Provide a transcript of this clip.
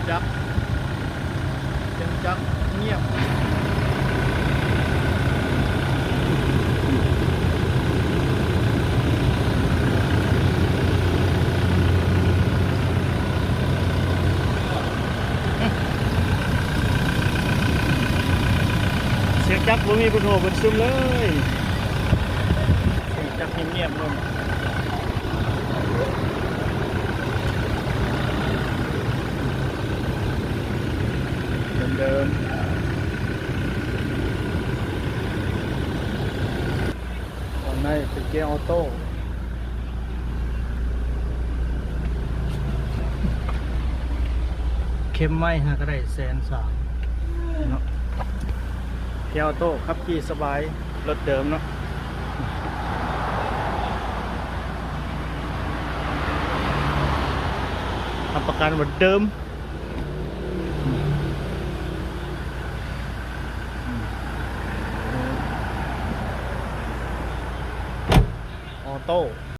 ຈັກ ສຽງຈັກງຽບ. ສຽງຈັກບໍ່ມີຜູ້ໂທເບິດຊຸມເລີຍ. ສຽງຈັກງຽບໆລົງ. ເດີມໆ. ຂ້າງໃນເປັນເກຍອໍໂຕ້. ເຂັມໄມ້ຫາກະໄດ້ແສນສາມເນາະ. ເກຍອໍໂຕ້ຂັບຂີ່ສະບາຍ ລົດເດີມເນາະ. ຮັບປະກັນວ່າເດີມ. ອໍໂຕ້.